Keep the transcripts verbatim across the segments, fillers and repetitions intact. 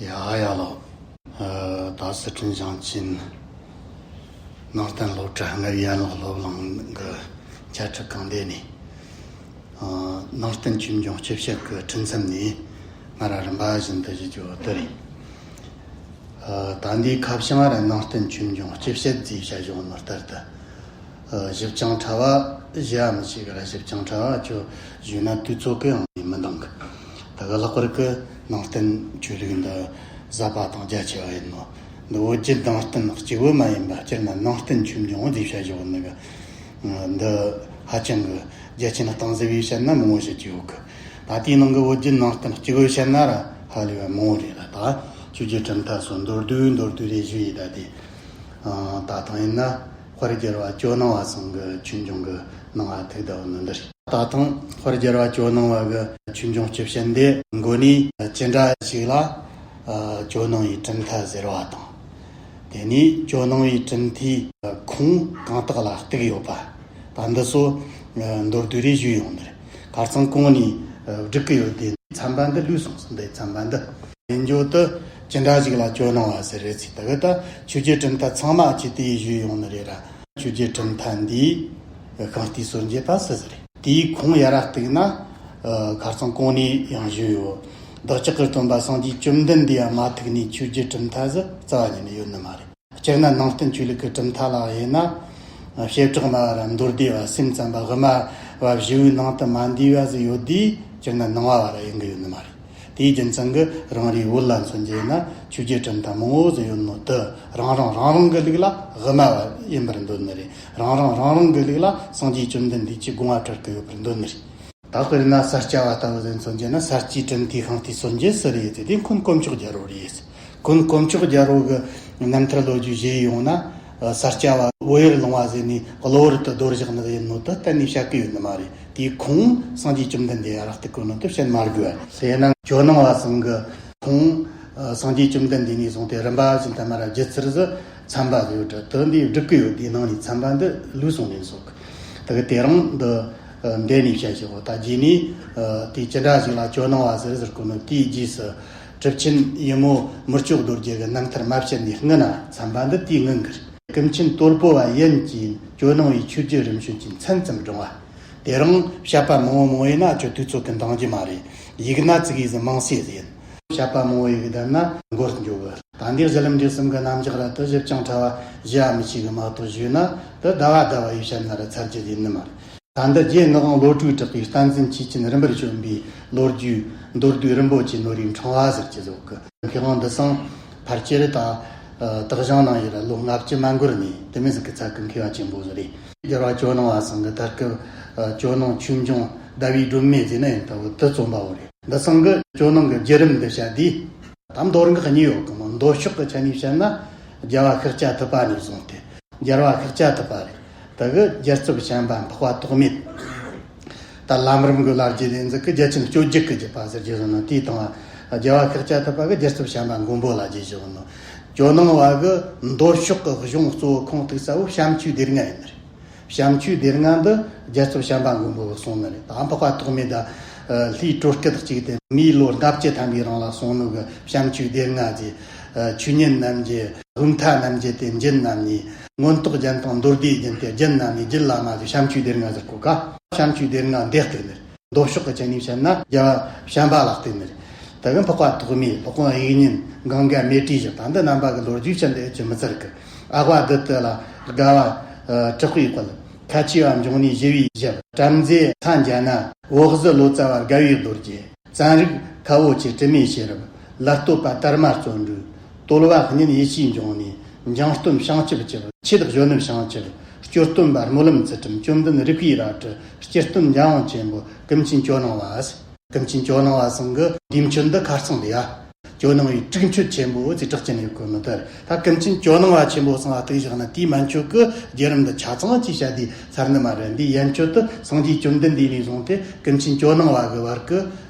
ཡ་ཡ་ལོ། ཨ། ད་སི་ཁྲོན་ཞིང་ཆེན་ནང་བསྟན་སློབ་གྲྭ་ལྔ་བའི་ཡན་ལག་སློབ་གླིང་གི་བཅའ་ཁྲིད་ཁང་སྡེ་ནས། ཨ། ནང་བསྟན་ཆོས་འབྱུང་སྤྱི་བཤད་ཀྱི་ཁྲིད་མཚམས་ནས་ང་རང་རིམ་པ་བཞིན་དུ་ཞུ་རྒྱུ་དེ་རེད། ཨ། ད་འདིའི་ཁ་བྱང་ར་ནང་བསྟན་ཆོས་འབྱུང་སྤྱི་བཤད་ཅེས་བྱ་བཞག་ནོ་ལྟར་དུ། ཨ། ཞིབ་ཅིང་ཕྲ་བ་ཞུ་ཡ་མི་ཤེས་གི་ར། ཞིབ་ཅིང་ཕྲ་བ་ཁྱོད་ཞུས་ན་དུས་ཚོད་ཀྱང་མི་འདང་གི། ད་གི་ལྷག་པར་གི་ནང་བསྟན་ཆོས་ལུགས་འདི་ཟབ་པ་དང་རྒྱ་ཆེ་བ་ཡིན་ནོ། འདི་བོད་བརྒྱུད་ནང་བསྟན་གཅིག་པུ་མ་ཡིན་པ་སྤྱིར་ན་ནང་བསྟན་ཆོས་འབྱུང་ཅེས་བྱ་བཞག་ནི་གི། འདི་ཧ་ཅང་གི་རྒྱ་ཆེན་གཏིང་ཟབ་བའི་བཤད་ན་མང་བོ་ཞིག་ཅིག་ཡོད་གི། ད་དེའི་ནང་གི་བོད་བརྒྱུད་ནང་བསྟན་གཅིག་པུའི་བཤད་ན་ར་ཧ་ལས་པ་མང་བོ་རེད་ལ། ད་ཆོས་རྗེ་གྲུབ་མཐའ་སོགས་མདོར་བསྡུས་མདོར་བསྡུས་རེ་ཞུ་ཡི། ད་དེ། ཨ། ད་ཐེངས་ཡིན་ན་དཔལ་རྒྱལ་བ་ཇོ་ནང་བ་ཚང་གི་ཆོས་འབྱུང་གི་ནང་ང་ཐུག་བསྡད་ནི་འདི་རེད། ད་ཐེངས་དཔལ་རྒྱལ་བ་ཇོ་ནང་བ་གི་ཆོས་འབྱུང་སྤྱི་བཤད་འདི་མགོ་ནས་ཅི་འདྲ་ཞིག་ལ། ཨ། ཇོ་ནང་བའི་གྲུབ་མཐའ་ཟེར་བ་དང་། དེ་ནས་ཇོ་ནང་བའི་གྲུབ་མཐའི་ཁུངས་གང་དག་ལ་གཏུགས་ཡོད་པ། ད་འདི་ཚོ་མདོར་བསྡུས་རེ་ཞུས་ཡོང་ནི་རེད། ཁ་རྩང་གོང་ནས་བསྒྲིགས་ཀྱི་ཡོད་དེ། ཚན་པ་འདི་ལུས་སོང་ཟིན། འདི་ཚན་པ་འདི་ཡིན་རྒྱུ་དུ་ཅི་འདྲ་ཞིག་ལ་ཇོ་ནང་བ་ཟེར་རེད་ཟེར། ད་གི་ད་ཆོས་རྗེ་གྲུབ་མཐའ་ཚང་མ་ཅི་དེ་ཞུས་ཡོང་ནི་རེད་ར། ཆོས་རྗེ་གྲུབ་མཐའ་འདིའི་ཤིང་རྟའི་སྲོལ་འབྱེད་པ་སུ་ཟིག་རེད། དེའི་ཁུངས་ཡར་ར་གཏུགས་ན། ཨ། ཁ་རྩང་གོང་ནས་ཡང་ཞུས་ཡོད། བདག་ཅག་གི་སྟོན་པ་སངས་རྒྱས་བཅོམ་ལྡན་འདས་ཡ་མ་ཐུག་ནས་ཆོས་རྗེ་གྲུབ་མཐའ་ཟིག་རྩ་བ་ཉིད་ནས་ཡོད་ནི་མ་རེད། སྤྱིར་ན་ནང་བསྟན་ཆོས་ལུགས་ཀྱི་གྲུབ་མཐའ་ལ་དབྱེ་ན། བྱེ་བྲག་སྨྲ་བ་ར་མདོ་སྡེ་བ་སེམས་ཙམ་པ་དབུ་མ་བ་བཞི་བོའི་ནང་དུ་མ་འདུས་པ་ཟིག་ཡོད་དུས་སྤྱིར་ན་ནང་བ་བ་ར་ཡིན་གི་ཡོད་ནི་མ་རེད། དེའི་རྒྱུ་མཚན་གྱིས་རང་རེའི་བོད་ལ་མཚོན་རྒྱུ་ཡིན་ན་ཆོས་རྗེ་གྲུབ་མཐའ་མང་བོ་ཟིག་ཡོད་ནོ་དུ་རང་རང་རང་རང་གི་ལུགས་ལ་དབུ་མ་བ་ཡིན་པར་འདོད་ནི་རེད། རང་རང་རང་རང་གི་ལུགས་ལ་སངས་རྒྱས་བཅོམ་ལྡན་འདས་ཀྱི་དགོངས་པ་འགྲེལ་གྱི་ཡོད་པར་འདོད་ནི་རེད། ད་དཔེར་ན་ས་སྐྱ་བ་ལྟ་བུ་ཟིག་མཚོན་རྒྱུ་ན་ས་སྐྱའི་གྲུབ་མཐའི་ཤིང་རྟའི་སྲོལ་འབྱེད་སུ་རེད་ཟེར་དུས་ཁོང་དཀོན་མཆོག་རྒྱལ་པོ་རེད། ཁོང་དཀོན་མཆོག་རྒྱལ་པོ་གི་རྣམ་ཐར་ལོ་རྒྱུས་བཞེས་ཡོང་ན། ས་སྐྱ་བ་བོད་ཡུལ་ལུང་བ་ཟེར་ནས་གློ་བུར་དུ་རྡོལ་བཞག་ནི་ཡིན་ནོ་དུ་གཏན་ནས་བཤད་གི་ཡོད་ནི་མ་རེད། དེའི་ཁུངས་སངས་རྒྱས་བཅོམ་ལྡན་འདས་ཡར་ར་གཏུགས་གོ་ནོ་དུ་བཤད་མ་དགོས་པ་རེད། དེས་ན་ཇོ་ནང་བ་ཚང་གི་ཁུངས་སངས་རྒྱས་བཅོམ་ལྡན་འདས་ནས་བཟུང་སྟེ་རིམ་པ་བཞིན་དུ་མར་ར་བརྒྱུད་ཚུལ་ཟིག་ཚན་པ་ཟིག་ཡོད་དུ་འདི་བསྒྲིགས་གི་ཡོད། དེའི་ནང་ནས་ཚན་པ་འདི་ལུས་སོང་ནས་སོགས། ད་གི་དེ་རིང་འདི་འདི་ནས་བཤད་ཞོག་ད་རྗེས་ནས་དེ་ཅི་འདྲ་ཞིག་ལ་ཇོ་ནང་བ་ཟེར་ཟེར་གོ་ནོ། དེའི་རྗེས་སུ་གྲུབ་ཆེན་ཡུ་མོ་མི་བསྐྱོད་རྡོ་རྗེ་གི་རྣམ་ཐར་མ་བཤད་ནས་སྔོན་ན་ཚན་པ་འདི་དེའི་སྔོན་གི་རེད། ཀུན་མཁྱེན་དོལ་པོ་བ་ཡན་གྱིས་ཇོ་ནང་བའི་ཆོས་རྗེ་རིམ་བྱོན་གྱི་མཚན་ཙམ་བགྲངས་པ། དེ་རིང་བཤད་པ་མང་བོ་མང་བོ་ཡིན་ན་ཁྱོད་དུས་ཚོད་ཀྱི་འདང་རྒྱུ་མ་རེད། ཡིག་སྣ་ཙིག་གེ་ཟིག་མང་སེ་ཟིག་ཡིན། བཤད་པ་མང་བོ་ཡི་གི་བསྡད་ན་མགོར་འགྱོ་གི། ད་འདི་གཞི་ལམ་འབྲས་གསུམ་གི་རྣམ་གཞག་ར་དུ་ཞིབ་ཅིང་ཕྲ་བ་ཞུ་ཡ་མི་ཤེས་གི་མ་གཏོགས་ཞུས་ན་དུ་ཟླ་བ་ཟླ་བ་ཡི་བཤད་ན་ར་ཚར་རྒྱུ་ཡིན་ནི་མ་རེད། ད་འདི་རྗེ་ངག་དབང་བློ་གྲོས་གྲགས་པའི་བསྟན་འཛིན་ཆོས་ཅན་རིམ་པར་བྱོན་པའི་ལོ་རྒྱུས་མདོར་བསྡུས་རིན་པོ་ཆེ་ནོར་བུའི་ཕྲེང་བ་ཟེར་གྱི་ཟིག་གི། མཁས་དབང་འདི་ཚང་ཕལ་ཆེར་ད་དག་ཞིང་ནང་ཡི་ར་ལོ་ལྔ་བཅུ་མ་འགོར་ནས་དེ་མིན་ཟིག་གི་ཚད་ཀྱི་མཁས་པ་ཆེན་པོ་ཟིག་རེད། རྒྱལ་བ་ཇོ་ནང་བ་ཚང་གི་དར་སྐབས་ཇོ་ནང་ཆོས་འབྱུང་ཟླ་བའི་སྒྲོན་མེ་ཟེར་ན་ཡང་ལྟ་བུ་དུ་རྩོམ་པ་བོ་རེད། འདི་ཚང་གི་ཇོ་ནང་གི་བརྒྱུད་རིམ་འདི་བཤད་དུས། ད་མདོ་སྔགས་གཉིས་ཡོད་གི་མོ། མདོ་ཕྱོགས་ཀྱི་ཆ་ནས་བཤད་ན་རྒྱལ་བ་ཤཱཀྱ་ཐུབ་པ་ནས་བཟུང་སྟེ་རྒྱལ་བ་ཤཱཀྱ་ཐུབ་པ་རེད། ད་གི་རྒྱལ་ཚབ་བྱམས་པ་འཕགས་པ་ཐོགས་མེད། ད་ལམ་རིམ་གི་ལ་རྒྱུད་ལས་འཛིན་གི་རྒྱལ་ཆེན་སྤྱོད་བརྒྱུད་ཀྱི་བརྒྱུད་པ་ཟེར་རྒྱུ་ཟིན་ན་དེའི་དང་། རྒྱལ་བ་ཤཱཀྱ་ཐུབ་པ་གི་རྒྱལ་ཚབ་བྱམས་པ་མགོན་པོ་ལ་རྒྱུད་བཞག་ནོ། ཇོ་ནང་བ་གི་མདོ་ཕྱོགས་ཀྱི་གཞུང་གཙོ་བོ་ཁུངས་གཏུགས་ས་བོ་བྱམས་ཆོས་སྡེ་ལྔ་ཡིན་ནི་རེད། བྱམས་ཆོས་སྡེ་ལྔ་འདི་རྒྱལ་ཚབ་བྱམས་པ་མགོན་པོ་གིས་གསུངས་ནི་རེད། ད་འཕགས་པ་ཐོགས་མེད་ད་ལྷའི་དྲོ་སྐུ་དང་གཅིག་སྟེ་མིའི་ལོ་ལྔ་བཅུ་ཐམ་པའི་རིང་ལ་གསུངས་ནོ་གི་བྱམས་ཆོས་སྡེ་ལྔ་ཟེར། ཆོས་ཉན་རྣམ་འབྱེད། དབུ་མཐའ་རྣམ་འབྱེད་དེ་འབྱེད་རྣམ་གཉིས། མངོན་རྟོགས་རྒྱན་དང་མདོ་སྡེའི་རྒྱན་ཏེ་རྒྱན་རྣམ་གཉིས། རྒྱུད་བླ་མ་ཟེར། བྱམས་ཆོས་སྡེ་ལྔ་ཟེར་གོ་ཀ། བྱམས་ཆོས་སྡེ་ལྔ་འདི་གཏུགས་ནི་རེད། མདོ་ཕྱོགས་ཀྱི་ཆ་ནས་བཤད་ན་རྒྱལ་བ་བྱམས་པ་ལ་གཏུགས་ནི་རེད། ད་གི་འཕགས་པ་ཐོགས་མེད། སློབ་དཔོན་དབྱིག་གཉེན། གངྒཱ་མཻ་ཏྲིའི་ཞབས། ད་འདི་རྣམ་པ་གི་ལོ་རྒྱུས་བཤད་འདི་ཨེ་ཅི་མི་ཚར་གི། ཨ་བ་དྷི་ཏི་ལ་དགའ་བ་དྲག་པོའི་དཔལ། ཁ་ཆེ་བ་འབྱུང་གནས་ཞི་བའི་ཞབས། བྲམ་ཟེ་མཚན་བརྒྱ་ན་བོག་ཟི་ལོ་ཙཱ་བ་དགའ་བའི་རྡོ་རྗེ། བཙན་རིགས་ཁ་བོ་ཆེ་དྲི་མེད་ཤེས་རབ། ལ་སྟོད་པ་དར་མ་བརྩོན་འགྲུས། དོལ་བ་གཉན་ཡེ་ཤེས་འབྱུང་གནས། འཇང་སྟོན་བྱང་ཆུབ་སྐྱབས། ཆོས་བདག་གཞོན་ནུ་བྱང་ཆུབ། སྐྱོར་སྟོན་པ་སྨོན་ལམ་ཚུལ་ཁྲིམས། བཅོམ་ལྡན་རིག་པའི་རལ་གྲི། སྤྱིར་སྟོན་འཇམ་དབྱངས་ཆེན་པོ། ཀུན་མཁྱེན་ཇོ་ནང་བ། ཀུན་མཁྱེན་ཇོ་ནང་བ་ཚང་གི་དུས་མཆོད་འདི་ཁ་རྩང་ལ་ཡ། ཇོ་ནང་བའི་དྲུག་མཆོད་ཆེན་པོ་ཟེར་གྲགས་ཅན་ཡོད་གོ་ནོ་དེར། ད་ཀུན་མཁྱེན་ཇོ་ནང་བ་ཆེན་པོ་ཚང་ལ་གཏུགས་བཞག་ན་དེའི་མན་ཆོད་ཀྱི་བརྒྱུད་རིམ་འདི་ཆ་ཚང་ཅིག་བཤད་དུས་ཚར་ནི་མ་རེད། འདིའི་ཡན་ཆོད་དུ་སངས་རྒྱས་བཅོམ་ལྡན་འདས་ནས་བཟུང་སྟེ་ཀུན་མཁྱེན་ཇོ་ནང་བ་གི་བར་གྱི་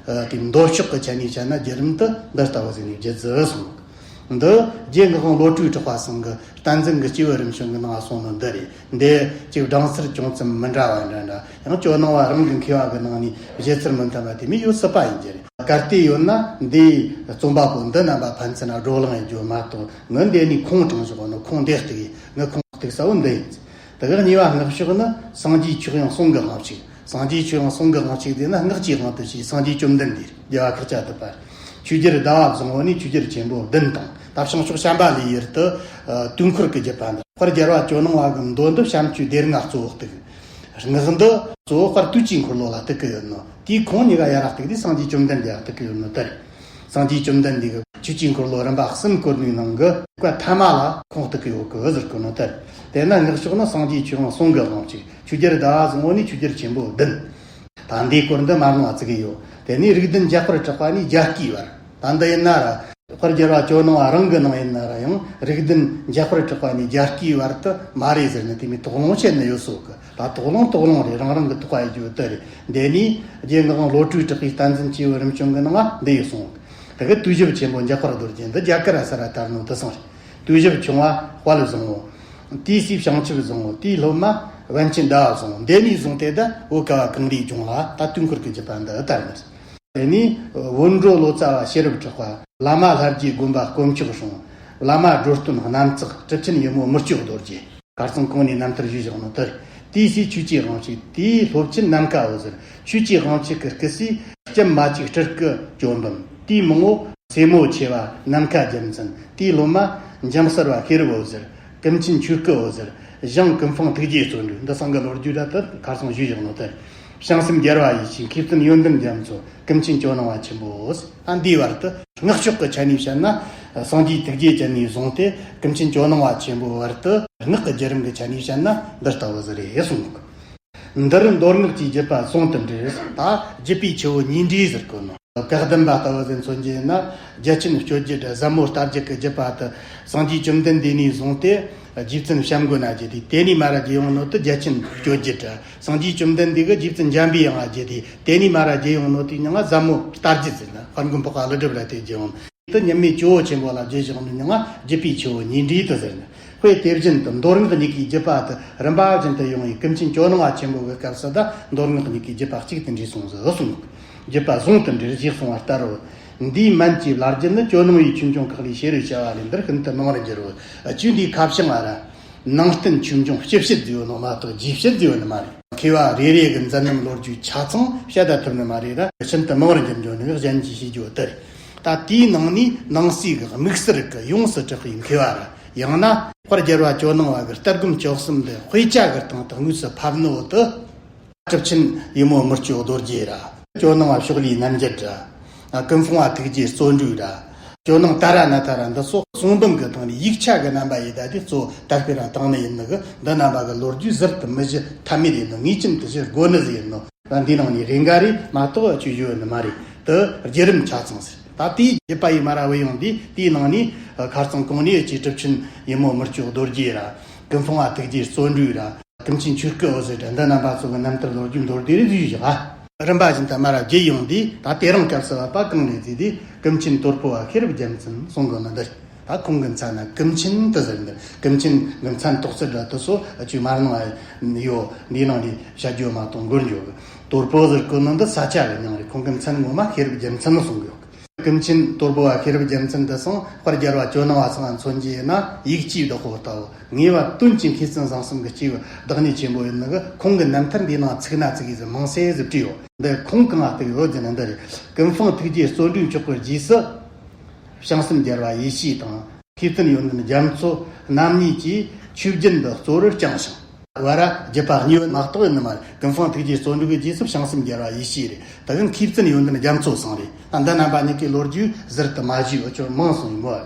དེ་མདོ་ཕྱོགས་ཀྱི་ཆ་ནས་བཤད་ན་བརྒྱུད་རིམ་དུ་འདི་ལྟ་བུ་ཟེར་ནས་བརྒྱུད་ཟིག་གསུངས། འདི་རྗེ་ངག་དབང་བློ་གྲོས་གྲགས་པ་ཚང་གི་བསྟན་འཛིན་གྱི་སྐྱེས་བུ་རིམ་བྱོན་གྱི་ནང་གསུངས་ནི་འདི་རེད། འདི་ཅིག་སྦྲང་སེར་ཅུང་ཙམ་མི་འདྲ་བ་འདྲ་འདྲ། ཡང་ཇོ་ནང་བ་རང་གི་མཁས་པ་གི་ནང་ནས་བཞེད་ཚུལ་མི་མཐུན་པ་དེ་མོ་ཡོད་སྲིད་པ་ཡིན་རྒྱུ་རེད། གལ་ཏེ་ཡོད་ན་འདིའི་རྩོམ་པ་པོ་འདི་རྣམ་པ་ཕན་ཚུན་བགྲོ་གླེང་ཡེད་རྒྱུ་མ་གཏོགས། ངས་འདི་ནས་ཁུངས་དྲངས་བཞག་ནོ། ཁུངས་འདི་གཏུགས་ཡིན། ངས་ཁུངས་གཏུགས་ས་བོ་འདི་ཡིན། དེ་གི་གཉིས་པ་སྔགས་ཕྱོགས་ནི་སངས་རྒྱས་ཆོས་དབྱིངས་གསུང་གི་དབང་ཕྱུག། སངས་རྒྱས་ཆོས་དབྱིངས་གསུང་གི་དབང་ཕྱུག་དེ་ནི་སྔགས་ཀྱི་དབང་དུ་བྱས། སངས་རྒྱས་བཅོམ་ལྡན་འདས་རྒྱལ་བ་ཁག་ཅན་ཐུབ་པ། ཆོས་རྒྱལ་ཟླ་བ་བཟང་བོ་ནས་ཆོས་རྒྱལ་ཆེན་པོ་བདུན་དང་། ད་བྱང་ཕྱོགས་བྱམས་པ་ལས་ཡེར་དུ་དུས་འཁོར་གྱི་བརྒྱུད་པ་འདི། དཔལ་རྒྱལ་བ་ཇོ་ནང་བ་གི་མདོ་འདི་བྱམས་ཆོས་སྡེ་ལྔ་གཙོ་བོ་གཏུགས། སྔགས་འདི་གཙོ་བོ་དཔལ་དུས་ཀྱི་འཁོར་ལོ་ལ་གཏུགས་ཀྱི་ཡོད་ནོ། དེའི་ཁུངས་གཉིས་ཀ་ཡར་གཏུགས་དུས་སངས་རྒྱས་བཅོམ་ལྡན་འདས་ལ་གཏུགས་ཀྱི་ཡོད་ནོ་ལྟར། སངས་རྒྱས་བཅོམ་ལྡན་འདས་ཀྱི་ཆོས་ཀྱི་འཁོར་ལོ་རིམ་པ་གསུམ་བསྐོར་ནས་ནང་གི་བཀའ་ཐ་མ་ལ་ཁུངས་གཏུགས་ཀྱི་ཡོད་གི་ཟེར་གོ་ནོ་ལྟར། དེས་ན་སྔགས་ཕྱོགས་ནི་སངས་རྒྱས་ཆོས་དབྱིངས་གསུང་གི་དབང་ཕྱུག། ཆོས་རྒྱལ་ཟླ་བ་བཟང་བོ་ནས་ཆོས་རྒྱལ་ཆེན་པོ་བདུན། ད་འདིའི་སྐོར་འདི་མར་ནང་བ་བརྩི་གི་ཡོད། དེ་ནས་རིགས་ལྡན་འཇམ་དཔལ་གྲགས་པ་ནས་རྒྱལ་བསྐུལ་བར། ད་འདི་ཡིན་ན་ར་དཔལ་རྒྱལ་བ་ཇོ་ནང་བ་རང་གི་ནང་ཡིན་ན་ར་ཡང་རིགས་ལྡན་འཇམ་དཔལ་གྲགས་པ་ནས་རྒྱལ་བསྐུལ་བར་དུ་མ་རེད་ཟེར་ནས་དེ་མོ་དོགས་སློང་བྱས་ནས་ཡོད་སོགས་གི། ད་དོགས་སློང་དོགས་སློང་རེད། རང་རང་གི་དོགས་པ་ཡོད་རྒྱུ་དེ་རེད། འདི་ནས་རྗེ་ངག་དབང་བློ་གྲོས་གྲགས་པའི་བསྟན་འཛིན་སྐྱེས་བུ་རིམ་བྱོན་གྱི་ནང་ང་འདི་ཡོད་གསུངས། དེ་གི་དུས་ཞབས་ཆེན་པོ་འཇམ་དཔལ་རྡོ་རྗེ་འདི་རྒྱ་གར་ས་ར་དར་ནོ་དེ་སོང་རེད། དུས་ཞབས་ཆུང་བ་དཔལ་བཟང་བོ། དེའི་སྲས་བྱང་ཆུབ་བཟང་བོ། དེའི་སློབ་མ་པཎ་ཆེན་ཟླ་བ་བཟང་བོ། འདི་ནས་བཟུང་སྟེ་ད་བོད་ཀ་བ་གངས་རིའི་ལྗོངས་ལ་ད་དུས་འཁོར་གྱི་བརྒྱུད་པ་འདི་དར་ནི་རེད། དེ་ནས་བོད་འབྲོག་ལོ་ཙཱ་བ་ཤེས་རབ་གྲགས་པ། བླ་མ་ལྷ་རྗེ་དགོན་པ་དཀོན་མཆོག་སྲུང་། བླ་མ་སྒྲོ་སྟོན་གནམ་བརྩེགས། གྲུབ་ཆེན་ཡུ་མོ་མི་བསྐྱོད་རྡོ་རྗེ། ཁར་སང་གོང་ནས་རྣམ་ཐར་ཞུས་བཞག་ནོ་ལྟར། དེའི་སྲས་ཆོས་ཀྱི་དབང་ཕྱུག། དེའི་སློབ་ཆེན་ནམ་མཁའ་འོད་ཟེར། ཆོས་ཀྱི་དབང་ཕྱུག་གི་སྐུ་སྲས་ལྕམ་མ་ཅིག་སྤྲུལ་སྐུ་ཇོ་འབུམ། དེའི་མང་བོ་སྲས་མོ་ཆེ་བ་ནམ་མཁའ་རྒྱལ་མཚན། དེའི་སློབ་མ་འཇམ་གསར་བ་ཤེས་རབ་འོད་ཟེར། ཀུན་མཁྱེན་ཆོས་སྐུ་འོད་ཟེར། ཞང་ཀུན་སྤངས་ཐུགས་རྗེ་བརྩོན་འགྲུས། འདི་ཚང་གི་ལོ་རྒྱུས་ར་ལྟར་ཁར་སང་ཞུས་བཞག་ནོ་ལྟར། བྱང་སེམས་རྒྱལ་བ་ཡེ་ཤེས། མཁས་བཙུན་ཡོན་ཏན་རྒྱ་མཚོ། ཀུན་མཁྱེན་ཇོ་ནང་བ་ཆེན་པོ། ཨ། འདིའི་བར་དུ་སྔགས་ཕྱོགས་ཀྱི་ཆ་ནས་བཤད་ན་སངས་རྒྱས་ཐུགས་རྗེ་ཅན་ནས་བཟུང་སྟེ་ཀུན་མཁྱེན་ཇོ་ནང་བ་ཆེན་པོའི་བར་དུ། སྔགས་ཀྱི་བརྒྱུད་རིམ་གྱི་ཆ་ནས་བཤད་ན་འདི་ལྟ་བུ་ཟིག་རེད་གསུངས། འདིར་མདོ་སྔགས་ཀྱི་བརྒྱུད་པ་ཟུང་དུ་འབྲེལ། ད་བརྒྱུད་པའི་ཆུ་བོ་གཉིས་འདྲེས་ཟེར་གོ་ནོ། བཀའ་གདམས་པ་ལྟ་བུ་ཟིག་མཚོན་རྒྱུ་ཡིན་ན། རྒྱ་ཆེན་སྤྱོད་བརྒྱུད་ཟབ་མོ་ལྟ་བརྒྱུད་ཀྱི་བརྒྱུད་པ་དེ་སངས་རྒྱས་བཅོམ་ལྡན་འདས་ནས་བཟུང་སྟེ་རྗེ་བཙུན་བྱམས་མགོན་ན་བརྒྱུད་དེ། དེ་ནས་མ་ར་བརྒྱུད་ཡོང་ནོ་དེ་རྒྱ་ཆེན་སྤྱོད་བརྒྱུད་ར། སངས་རྒྱས་བཅོམ་ལྡན་འདས་ཀྱིས་རྗེ་བཙུན་འཇམ་པའི་དབྱངས་ལ་བརྒྱུད་དེ། དེ་ནས་མ་ར་བརྒྱུད་ཡོང་ནོ་དེའི་མྱིང་ང་ཟབ་མོ་ལྟ་བརྒྱུད་ཟེར་ན། དཔལ་མགོན་པོ་ཁ་ཀླུ་སྒྲུབ་ར་དེ་བརྒྱུད་ཡོང་། དེ་མཉམ་མེད་ཇོ་བོ་ཆེན་པོ་ལ་བརྒྱུད་བཞག་ནི་མྱིང་ང་བརྒྱུད་པའི་ཆུ་བོ་གཉིས་འདྲེས་དུ་ཟེར་ནི། དཔེ་དེ་བཞིན་དུ་མདོ་སྔགས་གཉིས་ཀྱི་བརྒྱུད་པ་དེ་རིམ་པ་བཞིན་དུ་ཡོང་བའི་ཀུན་མཁྱེན་ཇོ་ནང་བ་ཆེན་པོ་གི་སྐབས་སུ་ད་མདོ་སྔགས་གཉིས་ཀྱི་བརྒྱུད་པ་གཅིག་ཏུ་འདྲེས་སོང་ཟེར་གསུངས། བརྒྱུད་པ་ཟུང་དུ་འབྲེལ་ཞེས་གསུངས་པ་ལྟར་རོ། འདིའི་མན་གྱི་བླ་བརྒྱུད་ནི་ཇོ་ནང་བའི་ཆོས་འབྱུང་ཁག་ལས་ཤེས་རབ་བྱ་བ་ལས་འདིར་ཤིན་ཏུ་མང་རུ་འགྱུར་རོ། ཆོས་འདིའི་ཁ་བྱང་ང་ར། ནང་བསྟན་ཆོས་འབྱུང་སྤྱི་བཤད་ཟེར་ཡོད་ནོ་མ་གཏོགས་རྒྱས་བཤད་ཟེར་ཡོད་ནི་མ་རེད། མཁས་པ་རེ་རེ་གི་མཛད་རྣམ་ལོ་རྒྱུས་ཆ་ཚང་བཤད་ད་ཐུབ་ནི་མ་རེད་ར། ཤིན་ཏུ་མང་རུ་འགྱུར་འགྱོ་ནི་གཞན་གྱིས་ཤེས་རྒྱུ་ལྟར། ད་དེའི་ནང་ནས་ནང་གསེས་ཀྱི་དམིགས་བསལ་གྱི་ཡོངས་སུ་གྲགས་པའི་མཁས་པ་ར། ཡང་ན་དཔལ་རྒྱལ་བ་ཇོ་ནང་བ་གི་ལྟ་སྒོམ་སྤྱོད་གསུམ་འདི་དཔེ་ཆ་གི་སྟེང་དུ་དངོས་སུ་ཕབ་ནོ་དེ། གྲུབ་ཆེན་ཡུ་མོ་མི་བསྐྱོད་རྡོ་རྗེ་ར། ཇོ་ནང་བ་ཕྱོགས་ལས་རྣམ་རྒྱལ་ར། ཀུན་སྤངས་པ་ཐུགས་རྗེ་བརྩོན་འགྲུས་ར། ཇོ་ནང་ཏཱ་ར་ནཱ་ཐ་ར་འདི་སོགས་གསུང་འབུམ་གྱི་སྟེང་ནས་ཡིག་ཆ་གི་རྣམ་པ་ཡི་ད་དེ་གཙོ་དར་སྤེལ་ར་བཏང་ནི་ཡིན་ནི་གི། འདི་རྣམ་པ་གི་ལོ་རྒྱུས་ཟུར་དུ་མི་ཞུ་ཐབས་མེད་ཡིན་ནོ། ངེས་ཅན་དུ་ཞུ་དགོས་ནི་ཟིག་ཡིན་ནོ། ད་འདིའི་ནང་ནས་རེ་འགའ་རེ་མ་གཏོགས་ཆོས་ཞུ་ནི་མ་རེད། དེ་བརྒྱུད་རིམ་ཆ་ཚང་ཟེར། ད་དེའི་བརྒྱུད་པ་ཡི་མ་ར་བུད་ཡོང་དུས་དེའི་ནང་ནས་ཁར་སང་གོང་ནས་ཀྱི་གྲུབ་ཆེན་ཡུ་མོ་མི་བསྐྱོད་རྡོ་རྗེ་ར། ཀུན་སྤངས་པ་ཐུགས་རྗེ་བརྩོན་འགྲུས་ར། ཀུན་མཁྱེན་ཆོས་སྐུ་འོད་ཟེར་དང་འདི་རྣམ་པ་ཚོ་གི་རྣམ་ཐར་ལོ་རྒྱུས་མདོར་བསྡུས་རེ་བསྡུས་བཞག་རིམ་པ་བཞིན་དུ་མ་ར་བརྒྱུད་ཡོང་དུས། ད་དེ་རིང་སྐབས་སུ་བབ་པ་གང་ནས་བརྩིས་ཏེ་ཀུན་མཁྱེན་དོལ་པོ་བ་ཤེས་རབ་རྒྱལ་མཚན་གསུང་གི་ནི་འདིར། ད་ཁོང་གི་མཚན་ན་ཀུན་མཁྱེན་དུ་ཟེར་འདིར། ཀུན་མཁྱེན་གི་མཚན་ཐོགས་ཚུལ་འདྲ་དུ་སོ་ཨ་ཅུ་མར་ནང་ཡོད། འདིའི་ནང་ནས་བཤད་རྒྱུ་མ་གཏོང་དགོས་འགྱོ་གི། དོལ་པོ་ཟེར་གོ་ནི་འདི་ས་ཆ་གི་མྱིང་རེད། ཁོང་གི་མཚན་ངོ་མ་ཤེས་རབ་རྒྱལ་མཚན་ནི་གསུང་གི་ཡོད་གི། ཀུན་མཁྱེན་དོལ་པོ་བ་ཤེས་རབ་རྒྱལ་མཚན་དུ་སོང་དཔལ་རྒྱལ་བ་ཇོ་ནང་བ་ཚང་མཚོན་རྒྱུ་ཡིན་ན། ཡིག་ཆའི་བདག་པོ་ལྟ་བུ་ངེས་པ་དོན་གྱི་མཁས་བཙུན་བཟང་གསུམ་གྱི་སྐྱེས་བུ་བདག་ཉིད་ཆེན་པོ་ཡིན་ནི་གི། ཁོང་གི་རྣམ་ཐར་འདིའི་ནང་ཚིག་སྣ་ཚིག་གིས་མང་སེ་ཟིག་བྲིས་ཡོད། འདི་ཁོང་གང་ང་གཏུགས་ཡོད་ཟེར་ན་འདི་རེད། ཀུན་སྤངས་ཐུགས་རྗེ་བརྩོན་འགྲུས་མཆོག་གི་རྗེས་སུ། བྱང་སེམས་རྒྱལ་བ་ཡེ་ཤེས་དང་། མཁས་བཙུན་ཡོན་ཏན་རྒྱ་མཚོ་རྣམ་གཉིས་ཀྱིས་ཆོས་བརྒྱུད་འདི་གཙོ་བོར་བསྐྱངས་ཤིང་། བར་ར་བརྒྱུད་པ་གཉིས་པོ་མ་གཏོགས་ཡོད་ནི་མ་རེད། ཀུན་སྤངས་ཐུགས་རྗེ་བརྩོན་འགྲུས་ཀྱི་རྗེས་སུ་བྱང་སེམས་རྒྱལ་བ་ཡེ་ཤེས་རེད། ད་གིན་མཁས་བཙུན་ཡོན་ཏན་རྒྱ་མཚོ་ཚང་རེད། ད་འདི་རྣམ་པ་གཉིས་ཀའི་ལོ་རྒྱུས་ཟུར་དུ་མ་ཞུས། འུ་ཅོ་མང་སོང་ཡིན་མོད།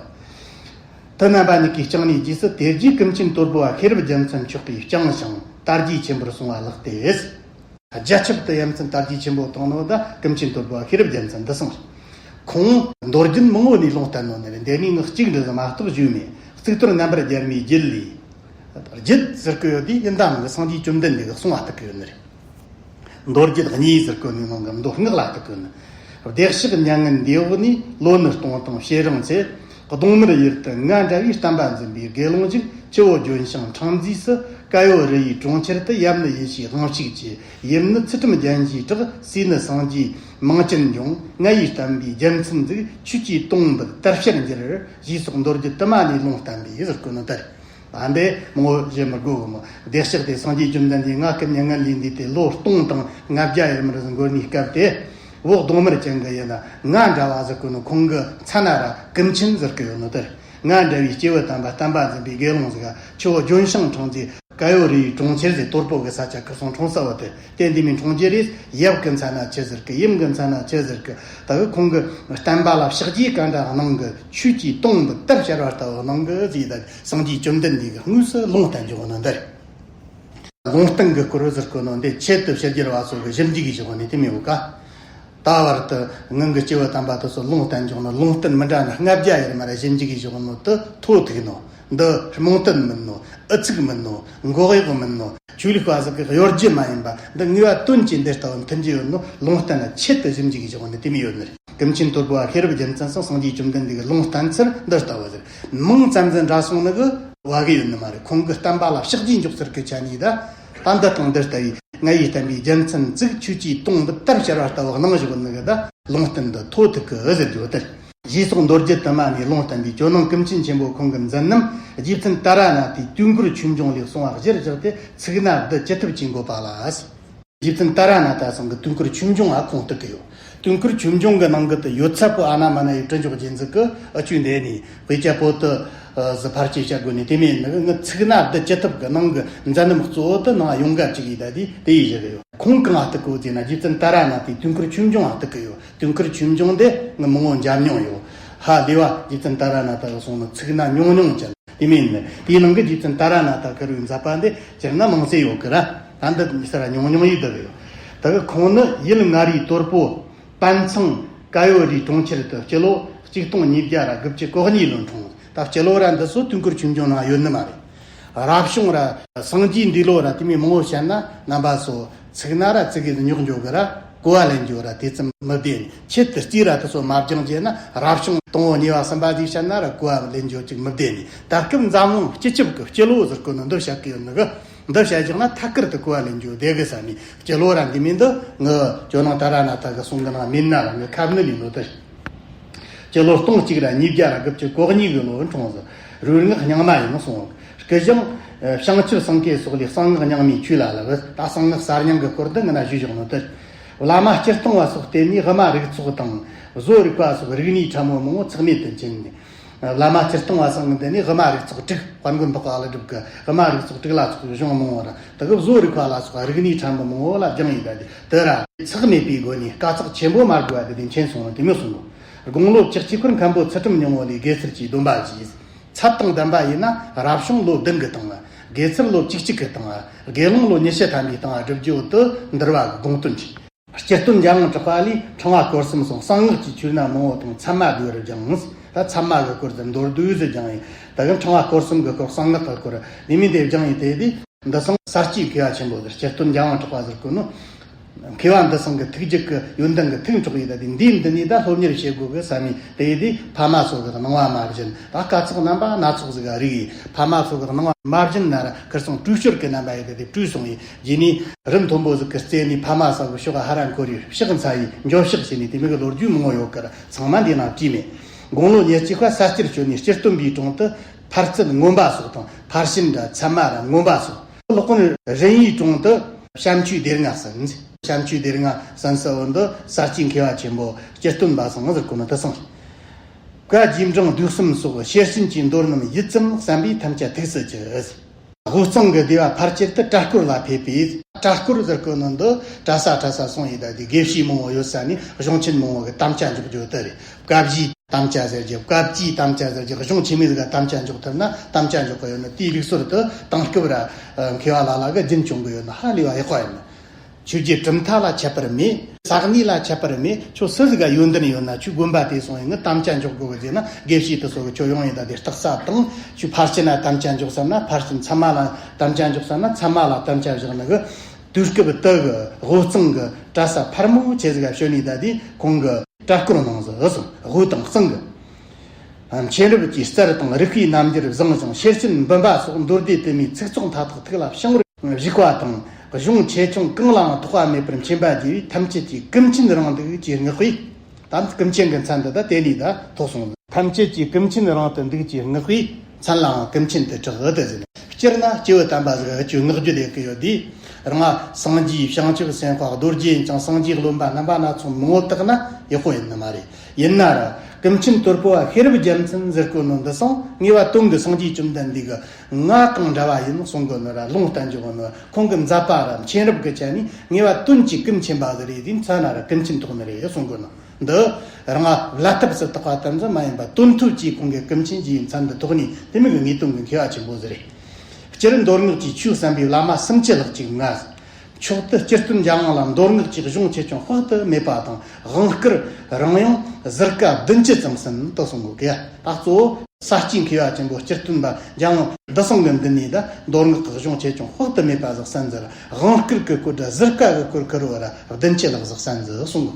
དེ་རྣམ་པ་གཉིས་ཀའི་བསྐྱངས་ནས་རྗེས་སུ་དེ་རྗེས་ཀུན་མཁྱེན་དོལ་པོ་བ་ཤེས་རབ་རྒྱལ་མཚན་མཆོག་གིས་བསྐྱངས་ཤིང་དར་རྒྱས་ཆེན་པོར་སོང་བ་ལགས་ཏེ། རྒྱ་ཁྱབ་ཏུ་ཡ་མཚན་དར་རྒྱས་ཆེན་པོ་བཏང་ནོ་ད་ཀུན་མཁྱེན་དོལ་པོ་བ་ཤེས་རབ་རྒྱལ་མཚན་འདི་སོང་རེད། ཁོང་མདོ་རྒྱུད་མང་བོ་ནས་ལུང་བསྟན་ནོ་ནི་རེད། འདི་ནས་ངས་གཅིག་འདྲ་ཟིག་མ་གཏོགས་ཞུས་མེད། གཙུག་ཏོར་རྣམ་པར་རྒྱལ་མའི་རྒྱུད་ལས། རྒྱུད་ཟེར་གི་ཡོད་དེ་ཡིན་ད་མི་གི། སངས་རྒྱས་བཅོམ་ལྡན་འདས་ཀྱིས་གསུངས་པ་གཏུགས་གི་ཡོད་ནི་རེད། མདོ་རྒྱུད་གཉིས་ཟེར་གི་ནི་ནང་གི་མདོ་སྔགས་ལ་གཏུགས་གི་ནི། བདེ་གཤེགས་མྱ་ངན་འདས་འོག་ནས། ལོ་ནི་སྟོང་དང་ཕྱེད་རིང་ཚེ། གདོང་དམར་ཡུལ་དུ་ང་འདྲ་བའི་བསྟན་པ་འཛིན་པའི་དགེ་སློང་ཞིག་ཆུ་བོ་ལྗོན་ཤིང་འཕྲང་མཛེས་སུ། ཀ་ཡོ་རི་ཡི་གྲོང་ཁྱེར་དུ། ཡབ་ནི་ཡེ་ཤེས་དབང་ཕྱུག་ཆེ། ཡུམ་ནི་ཚུལ་ཁྲིམས་རྒྱན་གྱིས་གྲགས། སྲས་ནི་སངས་རྒྱས་མིང་ཅན་འབྱུང་། ང་ཡི་བསྟན་པའི་རྒྱལ་མཚན་འཛུགས། ཆོས་ཀྱི་དུང་འབུད་དར་ཞིང་འགྱུར། ཞེས་སོགས་མདོ་རྒྱུད་དུ་མ་ནས་ལུང་བསྟན་པའི་ཟུར་བཀོད་ནོ་ལྟར། ཨ་འདི་མོ་བཞི་མི་དགོས་གི་མོ། བདེ་གཤེགས་དེ་སངས་རྒྱས་བཅོམ་ལྡན་འདས་ང་སྐུ་མྱ་ངན་ལས་འདས་ཏེ་ལོ་སྟོང་དང་ལྔ་བརྒྱ་ཡར་མར་ཟིག་འགོར་ནས་སྐབས་དེ། འོག་གདོང་དམར་ཅན་གི་ཡིན་ན་ང་འདྲ་བ་ཟིག་གི་ནོ་ཁོང་གི་མཚན་ན་ར་ཀུན་མཁྱེན་ཟེར་གི་ཡོད་ནོ་དེར། ང་འདྲ་བའི་སྐྱེས་བུ་དམ་པ་བསྟན་པ་འཛིན་པའི་དགེ་སློང་ཟིག་ག་ཆུ་བོ་ལྗོན་ཤིང་འཕྲང་མཛེས་ཀ་ཡོ་རི་ཡི་གྲོང་ཁྱེར་ཟེར་དོལ་པོ་གི་ས་ཆ་ཁུར་སོང་འཁྲུངས་ས་བོ་དེ། དེ་འདི་མིན་འཁྲུངས་རྗེས་རེད། ཡབ་གི་མཚན་ན་ཆི་ཟེར་གི། ཡུམ་གི་མཚན་ན་ཆི་ཟེར་གི། ད་གི་ཁོང་གི་བསྟན་པ་ལ་ཕྱག་རྗེས་ག་འདྲ་གནང་གི། ཆོས་ཀྱི་དུང་འབུད་དར་ཞིང་འགྱུར་བ་ལྟ་བུ་གནང་གི་ཟེར། ད་སངས་རྒྱས་བཅོམ་ལྡན་འདས་ཀྱི་དངོས་སུ་ལུང་བསྟན་འཇོག་ནི་འདི་རེད། ལུང་བསྟན་གྱི་སྐོར་ཟེར་གོ་ནོ་འདི་ཆེད་དུ་ཕྱི་རྒྱལ་བ་སོགས་ཀྱི་ཞིབ་འཇུག་གིས་བཞག་ནས་དེ་མི་འོ་ཀ། ད་བར་དུ་ངང་གི་སྐྱེ་བོ་དམ་པ་དེ་ཚོ་ལུང་བསྟན་འཇོག་ནོ་ལུང་བསྟན་མི་འདྲ་ན་ལྔ་བརྒྱ་ཡར་མར་ཞིབ་འཇུག་གིས་བཞག་ནོ་དེ་ཐོ་ཐུག་ནོ། འདི་རྨོངས་དད་མིན་ནོ། ཨུ་ཚུགས་མིན་ནོ། མགོ་གཡོག་མིན་ནོ། ཆོས་ལུགས་པ་ཟིག་གི་གཡོ་སྒྱུ་མ་ཡིན་པ། འདི་ངེས་པ་དོན་གྱིས་འདི་ལྟ་བུ་མཐུན་གྱི་ཡོད་ནོ་ལུང་བསྟན་ལ་ཆེད་དུ་ཞིབ་འཇུག་གིས་བཞག་ནོ་དེ་མི་ཡོད་ནི་རེད། ཀུན་མཁྱེན་དོལ་པོ་བ་ཤེས་རབ་རྒྱལ་མཚན་སོགས་སངས་རྒྱས་བཅོམ་ལྡན་འདས་ཀྱི་ལུང་བསྟན་ཚུལ་འདི་ལྟ་བུ་ཟེར། མིང་ཙམ་ཟིག་འདྲ་སོང་ནི་གི་བ་གི་ཡོད་ནི་མ་རེད། ཁོང་གི་བསྟན་པ་ལ་ཕྱག་རྗེས་འཇོག་ཚུལ་གི་ཆ་ནས་ད། ད་འདི་དང་འདི་ལྟ་བུའི་ང་ཡི་བསྟན་པའི་རྒྱལ་མཚན་བཙུགས། ཆོས་ཀྱི་དུང་འབུད་དར་ཞིང་འགྱུར་བ་ལྟ་བུ་གནང་བཞག་ནི་གི་ད་ལུང་བསྟན་འདི་ཐོ་ཐུག་གི་ཟེར་རྒྱུ་དེ། ཞེས་སོགས་མདོ་རྒྱུད་དུ་མ་ནས་ལུང་བསྟན་པའི་ཇོ་ནང་ཀུན་མཁྱེན་ཆེན་པོ་ཁོང་གི་མཛད་རྣམ་རྗེ་བཙུན་ཏཱ་ར་ནཱ་ཐའི་དུས་འཁོར་ཆོས་འབྱུང་ལས་གསུངས་པ་གཞིར་བཞག་སྟེ་ཚིག་སྣ་བསྡུ་ཅི་ཐུབ་ཀྱིས་འགོད་པ་ལ། རྗེ་བཙུན་ཏཱ་ར་ནཱ་ཐ་ཚང་གི་དུས་འཁོར་ཆོས་འབྱུང་ང་ཁུངས་གཏུགས་ཀྱི་ཡོད། དུས་འཁོར་ཆོས་འབྱུང་གི་ནང་གི་དུ་ཡོད་ཚད་པོ་ཨ་ན་མ་ན་ཡི་དྲི་འཇོག་རྗེས་འཛུགས་ཀྱི་ཨ་ཆུ་འདས་ནས་དཔེ་ཆ་པོ་དུ་ཟི་ཕར་སྐྱེ་བྱ་དགོས་ནས་དེ་མིན་ནི་ངི་ཚིག་སྣ་བསྡུ་ཅི་ཐུབ་ཀྱི་ནང་གི་མཛད་རྣམ་གཙོ་བོ་དུ་ནང་ཡོང་འགའ་ཅིག་ཡིན་ད་དེ་དེ་ཡིས་བཞག་གི་ཡོད། ཁོང་གང་ཨ་གཏུགས་གོ་ཟེར་ན་རྗེ་བཙུན་ཏཱ་ར་ནཱ་ཐའི་དུས་འཁོར་ཆོས་འབྱུང་ཨ་གཏུགས་ཀྱི་ཡོད། དུས་འཁོར་ཆོས་འབྱུང་དེ་ངི་མང་བོ་འཇམ་མྱོང་ཡོད། ཧ་ལས་པ་རྗེ་བཙུན་ཏཱ་ར་ནཱ་ཐ་གི་གསུང་ནི་ཚིག་སྣ་ཉུང་ཉུང་ཅན་དེ་མིན་ནི་དེའི་ནང་གི་རྗེ་བཙུན་ཏཱ་ར་ནཱ་ཐ་ཁུར་བའི་མཛད་པ་འདི་སྤྱིར་ན་མང་ཚེ་ཡོད་ཀི་ར། ད་འདི་ས་ར་ཉུང་ཉུང་ཡིས་བསྡུ་གི་ཡོད། ད་གི་ཁོང་ནི་ཡུལ་མངའ་རིས་དོལ་པོ་པཎ་ཚང་ཀ་ཡོ་རིའི་གྲོང་ཁྱེར་དུ་སྤྱི་ལོ་གཅིག་སྟོང་ཉིས་བརྒྱ་ར་དགུ་བཅུ་གོ་གཉིས་ལོ་འཁྲུངས། ད་སྤྱི་ལོ་ར་འདི་ཚོ་དུས་འཁོར་ཆོས་འབྱུང་ནང་ཡོད་ནི་མ་རེད། རབ་བྱུང་ར་སངས་རྒྱས་འདས་ལོ་ར་དེ་མིན་མང་བོ་བཤད་ན་རྣམ་པ་ཚོ་ཚིག་སྣ་ར་ཚིག་གིས་རྙོག་འཇོག་གི་ར་གོ་བ་ལེན་རྒྱུ་ར་དེ་ཙམ་མི་བདེ་ནི། ཆེད་དུ་རྩིས་ར་དེ་ཚོ་མ་སྦྱངས་རྗེས་ན་རབ་བྱུང་དང་པོ་གཉིས་པ་གསུམ་པ་དེ་བཤད་ན་ར་གོ་བ་ལེན་རྒྱུ་ཅིག་མི་བདེ་ནི། ད་སྐབས་འཛམ་གླིང་སྤྱི་ཁྱབ་ཀྱི་སྤྱི་ལོ་ཟེར་གོ་ནི་འདི་བཤད་གི་ཡོད་ནི་གི། འདི་བཤད་བཞག་ན་ཐད་ཀར་དུ་གོ་བ་ལེན་རྒྱུ་བདེ་གི་ས་ནི་སྤྱི་ལོ་ར་འདི་མིན་འདི་ངི་ཇོ་ནང་ཏཱ་ར་ནཱ་ཐ་གི་གསུང་གི་ནང་མིན་ན་ར་ངི་ཁ་བསྣུན་ལས་ནོ་དེ། སྤྱི་ལོ་སྟོང་གཅིག་ར་ཉིས་བརྒྱ་ར་དགུ་བཅུ་གོ་གཉིས་གི་ལོ་འཁྲུངས་ཟིན། རུས་ངག་རྙིང་མ་ཡིན་གསུངས། སྐུ་ཞབས་བྱང་ཆུབ་སེང་གེ་སོགས་ལས་གསང་སྔགས་རྙིང་མའི་ཆོས་ལ་བསླབས། ད་གསང་སྔགས་གསར་རྙིང་གི་སྐོར་འདི་ངི་ན་ཞུས་བཞག་ནོ་དེ། བླ་མ་སྤྱིར་བཏང་བ་སོགས་བརྟེན་ནས་དབུ་མ་རིགས་ཚོགས་དང་བཟོ་རིག་པ་སོགས་རིག་གནས་ཕྲ་མོ་མང་བོ་ཚེགས་མེད་དུ་མཁྱེན། བླ་མ་སྤྱིར་བཏང་བ་སང་གི་འདི་ནས་དབུ་མ་རིགས་ཚོགས་དྲུག་དཔལ་མགོན་འཕགས་པ་ཀླུ་སྒྲུབ་ཀྱི་དབུ་མ་རིགས་ཚོགས་དྲུག་ལ་སོགས་གཞུང་མང་བོ་ར་དེ་གི་བཟོ་རིག་པ་ལ་སོགས་རིག་གནས་ཕྲ་མོ་མང་བོ་ལ་སྦྱངས་ཡིན་ད་དེ་དེ་ར་ཚེགས་མེད་པའི་སྒོ་ནས་དཀའ་ཚེགས་ཆེན་པོ་མ་དགོས་པ་དེ་དེ་མཁྱེན་སོང་ནོ་དེ་མོ་གསུངས་གོ། དགུང་ལོ་བཅུ་གཅིག་པར་མཁན་པོ་ཚུལ་ཁྲིམས་སྙིང་པོ་ལས་དགེ་ཚུལ་གྱི་སྡོམ་པ་བཞེས། ཚད་དང་ལྡན་པ་ཡིན་ན་རབ་བྱུང་ལོ་བདུན་གྱི་སྟེང་ལ། དགེ་ཚུལ་ལོ་བཅུ་གཅིག་གི་སྟེང་ལ། དགེ་སློང་ལོ་ཉི་ཤུ་ཐམ་པའི་སྟེང་ལ་སྒྲུབ་རྒྱུ་དུ་འདུལ་བ་གི་དགོངས་དོན་བྲིས། སྤྱིར་བཏོན་འཇམ་དབྱངས་གྲགས་པ་ལས་ཕྲེང་བ་སྐོར་གསུམ་སོགས་གསང་སྔགས་ཀྱི་ཆོས་སྣ་མང་བོ་དང་ཚད་མ་བསྡུས་པར་སྦྱངས། ད་ཚད་མ་གི་སྐོར་དེ་མདོར་བསྡུས་སུ་སྦྱངས་ཡིན། ད་གི་ཕྲེང་བ་སྐོར་གསུམ་གི་སྐོར་གསང་སྔགས་ཀྱི་སྐོར་ལས་མིན་དེ་སྦྱངས་ཡིན་དེ་དེ། འདི་སང་ས་སྐྱའི་མཁས་པ་ཆེན་པོ་དེ་སྤྱིར་བཏོན་འཇམ་དབྱངས་གྲགས་པ་ཟེར་གོ་ནོ། མཁས་པ་འདི་སང་གི་ཐུགས་རྒྱུད་ཀྱི་ཡོན་ཏན་གྱི་ཐུགས་འཕྲོག་ཡིན་ད་དེ་འདིའི་འདི་ནས་ད་སློབ་གཉེར་བྱེད་དགོས་གི་བསམ་མི་དེ་ཡིན་དེ་ཕ་མ་ཚོ་གི་གནང་བ་མ་བྱིན། ད་དཀའ་ཚེགས་རྣམ་པ་སྣ་ཚོགས་ཟིག་ག་རིག་ཡིན། ཕ་མ་ཚོ་གི་གནང་བ་མ་བྱིན་ན་ར་ཁིར་སང་བྲོས་ཤོར་གི་རྣམ་པ་ཡིན་ད་དེ་བྲོས་སོང་ཡིན། རྗེས་ནས་རི་མཐོན་པོ་ཟིག་གི་རྩེ་ནས་ཕ་མ་ཚོ་གི་ཕྱོགས་ཧ་ར་འཁོར་ཡིན་ཕྱག་འཚལ་ཡིན་འགྱོད་བཤགས་བྱས་ནས་དེ་མོ་གི་ལོ་རྒྱུས་མང་བོ་ཡོད་གི་ར་ཚང་མ་འདི་ནང་བྲིས་མེད། དགུང་ལོ་ཉེར་གཅིག་པ་ས་སྐྱར་བྱོན་ནས་སྤྱིར་བཏོན་པའི་དྲུང་དུ་ཕར་ཚད་མངོན་པ་སོགས་དང་ཕར་ཕྱིན་ར་ཚད་མ་ར་མངོན་པ་སོགས། སློབ་དཔོན་རིན་ཡིའི་དྲུང་དུ་བྱམས་ཆོས་སྡེ་ལྔ་ཟིན། བྱམས་ཆོས་སྡེ་ལྔ་ཟིན་ས་བོ་འདི་ས་སྐྱའི་མཁས་པ་ཆེན་པོ་སྤྱིར་བཏོན་པ་སང་ཟེར་གོ་ནོ་དེ་སང་། བཀའ་རྒྱས་འབྲིང་བསྡུས་གསུམ་སོགས་ཤེར་ཕྱིན་གྱི་མདོ་རྣམས་ཡུད་ཙམ་བསམ་པས་ཐམས་ཅད་ཐུགས་སུ་ཆུད། དབུས་གཙང་གི་སྡེ་བ་ཕལ་ཆེར་དུ་གྲྭ་སྐོར་ལ་ཕེབས་པས། གྲྭ་སྐོར་ཟེར་གོ་ནོ་འདི་གྲྭ་ས་གྲྭ་ས་སོང་ཡིན་ད་དེ་དགེ་བཤེས་མང་བོ་ཡོད་ས་ནས་གཞུང་ཆེན་མང་བོ་གི་དམ་བཅའ་འཇོག་རྒྱུ་དེ་རེད། བཀའ་བཞིའི་དམ་བཅའ་ཟེར་རྒྱུ། བཀའ་བཅུའི་དམ་བཅའ་ཟེར་རྒྱུ། གཞུང་ཆེན་མོའི་ཟིག་ག་དམ་བཅའ་འཇོག་ཐུབ་ན་དམ་བཅའ་འཇོག་གི་ཡོད་ན་དེའི་ལུགས་སྲོལ་དུ་དེང་སྐབས་ར་མཁས་པ་ལ་ལ་གི་རྒྱུན་སྐྱོང་གི་ཡོད་ན་ཧ་ལས་པ་ཡག་པ་ཡིན། ཆོས་བརྒྱུད་གྲུབ་མཐའ་ལ་ཁྱད་པར་མེད། ས་གནས་ལ་ཁྱད་པར་མེད། ཁྱོད་སུ་ཟིག་ག་ཡོན་ཏན་ཡོད་ན་ཁྱོད་དགོན་པ་དེ་སོང་ཡིན་ངི་དམ་བཅའ་འཇོག་དགོས་གི་ཟེར་ན་དགེ་བཤེས་དེ་ཚོ་གི་ཁྱོད་ཡོང་ཡིན་ད་དེ་རྟགས་གསལ་དང་། ཁྱོད་ཕར་ཕྱིན་ན་དམ་བཅའ་འཇོག་བསམ་ན་ཕར་ཕྱིན། ཚད་མ་ལ་དམ་བཅའ་འཇོག་བསམ་ན་ཚད་མ་ལ་དམ་བཅའ་བཞག་ནི་གི། དུས་སྐབས་དུ་གི་དབུས་གཙང་གི་གྲྭ་ས་ཕལ་མོ་ཆེ་ཟིག་ག་བྱོན་ནི་ད་དེ་ཁོང་གི་གྲྭ་སྐོར་གནང་ཟིག་ཟིན། དབུས་དང་གཙང་གི། མཁྱེན་རབ་ཀྱི་རྩལ་དང་རིག་པའི་རྣམ་འགྱུར་བཟང་ཞིང་ཤེར་ཕྱིན་འབུམ་པ་སོགས་མདོ་སྡེ་དུ་མའི་ཚིག་ཚོགས་མཐའ་དག་ཐུགས་ལ་བྱིང་བར་བཞུགས་པ་དང་། གཞུང་ཆེ་ཆུང་གང་ལའང་ཐོགས་པ་མེད་པར་མཁྱེན་པ་རྒྱས་པའི་ཐམས་ཅད་ཀྱི་ཀུན་མཁྱེན་རང་འདུག་ཅེས་བསྔགས་པས། ད་ཀུན་མཁྱེན་གྱི་མཚན་འདི་ད་དེ་ནས་ད་ཐོགས་སོང་། ཐམས་ཅད་ཀྱི་ཀུན་མཁྱེན་རང་དུ་འདུག་ཅེས་བསྔགས་པས་མཚན་ལའང་ཀུན་མཁྱེན་དུ་གྲགས་ཏེ་ཟེར། སྤྱིར་ན་སྐྱེས་བུ་དམ་པ་ཟིག་འུ་ཅོ་བསྔགས་རྒྱུ་ལས་ཀི་ཡོད་དེ། རང་སངས་རྒྱས་བྱང་ཆུབ་སེམས་དཔའ་རྡོ་རྗེ་འཆང་སངས་རྒྱས་སློབ་མ་རྣམ་པ་སྣ་ཚོགས་མང་བོ་བཏགས་ན་ཡག་པོ་ཡིན་ནི་མ་རེད། ཡིན་ན་ར་ཀུན་མཁྱེན་དོལ་པོ་བ་ཤེས་རབ་རྒྱལ་མཚན་ཟེར་གོ་ནོ་འདི་སང་ངེས་པ་དོན་གྱི་སངས་རྒྱས་བཅོམ་ལྡན་འདས་ཀྱི་ང་དང་འདྲ་བ་ཡིན་གསུང་གོ་ནོ་ར་ལུང་བསྟན་འཇོག་གོ་ནོ་ཁོང་གི་མཛད་པ་ར་མཁྱེན་རབ་ཀྱི་ཆ་ནས་ངེས་པ་དོན་གྱི་ཀུན་མཁྱེན་པ་ཟིག་རེད་དེ་མཚན་ན་ར་ཀུན་མཁྱེན་ཐོགས་ནི་རེད་གསུང་གོ་ནོ། འདི་རང་བླ་ཐབས་སུ་བཏགས་པ་ཙམ་ཟིག་མ་ཡིན་པ་དོན་ཐོབ་ཀྱི་ཁོང་གི་ཀུན་མཁྱེན་གྱི་མཚན་འདི་ཐོགས་ནས་དེ་མིན་གྱི་ངེས་དོན་གྱི་མཁས་པ་ཆེན་པོ་ཟིག་རེད། སྤྱིར་མདོ་སྔགས་ཀྱི་ཆོས་གསན་པའི་བླ་མ་སུམ་ཅུ་ལྷག་ཅིག་ང་། མཆོག་ཏུ་སྤྱིར་བསྟན་འཇམ་དབྱངས་ལ་མདོ་སྔགས་ཀྱི་གཞུང་ཆེ་ཆུང་དཔག་ཏུ་མེད་པ་དང་དབང་བསྐུར་རང་ཡང་ཟུར་བཀའ་བདུན་ཅུ་ཙམ་ཟིན་དུ་གསུང་གོ་གི། ད་གཙོ་བོ་ས་སྐྱའི་མཁས་པ་ཆེན་པོ་སྤྱིར་བསྟན་པ་འཇམ་དབྱངས་བདེ་གསུང་གི་མདུན་ནས་ད་མདོ་སྔགས་ཀྱི་གཞུང་ཆེ་ཆུང་དཔག་ཏུ་མེད་པ་ཟིག་གསན་ཟེར། དབང་བསྐུར་གྱི་སྐོར་དང་ཟུར་བཀའ་གི་སྐོར་ཁུར་བ་ར་བདུན་ཅུ་ལྷག་ཟིག་གསན་ཟིག་གསུང་གོ།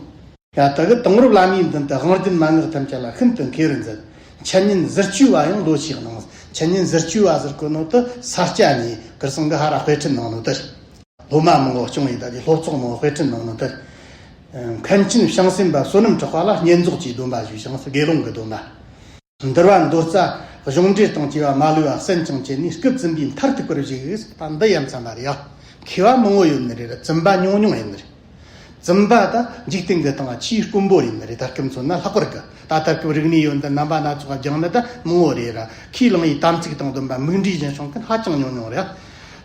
ཡ། ད་གི་དེང་རབས་བླ་མའི་མདུན་དུ་དབང་རྒྱུད་མན་ངག་ཐམས་ཅད་ལ་ཤིན་ཏུ་མཁས་པར་མཛད། འཆད་ཉན་ཟུར་བཅོས་པ་ཡང་ལོ་ཤས་གནང་། འཆད་ཉན་ཟུར་བཅོས་པ་ཟེར་གོ་ནོ་དེ་ས་སྐྱ་ནས་ཁིར་ཚང་གི་ཧ་ར་དཔེ་ཁྲིད་གནང་ནོ་དེ། སློབ་མ་མང་པོ་སྐྱོང་ཡིན་ད་དེ་སློབ་ཚོགས་མང་པོ་དཔེ་ཁྲིད་གནང་ནོ་དེ། མཁན་ཆེན་བྱང་སེམས་པ་བསོད་ནམས་གྲགས་པ་ལ་བསྙེན་རྫོགས་ཀྱི་སྡོམ་པ་ཞུས་ཤིང་དགེ་སློང་གི་སྡོམ་པ། འདུལ་བ་མདོ་རྩ་གཞུང་འགྲེལ་དང་བཅས་པ་མ་ལུས་པ་གསན་ཅིང་བྱས་ནས་སྐུ་བཙུན་པའི་མཐར་ཐུག་པར་བཞུགས། ད་འདི་ཡ་མཚན་པ་རེད་ཡ། མཁས་པ་མང་པོ་ཡོད་ནི་རེད། བཙུན་པ་ཉུང་ཉུང་ཡིན་ནི་རེད། བཙུན་པ་ད་འཇིག་རྟེན་གྱི་སྟེང་ཆེས་དཀོན་པོ་ཡིན་ནི་རེད། ད་སྐུ་མཚོན་ན་ལྷག་པར་གྱི་ད་ལྟར་སྐབས་རིག་གནས་ཡོན་ཏན་རྣམ་པ་སྣ་ཚོགས་སྦྱངས་ནི་ད་མང་པོ་རེད་ར། ཁས་བླངས་པའི་དམ་ཚིག་དང་ལྡན་པ་མིག་འབྲས་གཞན་བྱུང་མཁན་ཧ་ཅང་ཉུང་ཉུང་རེད།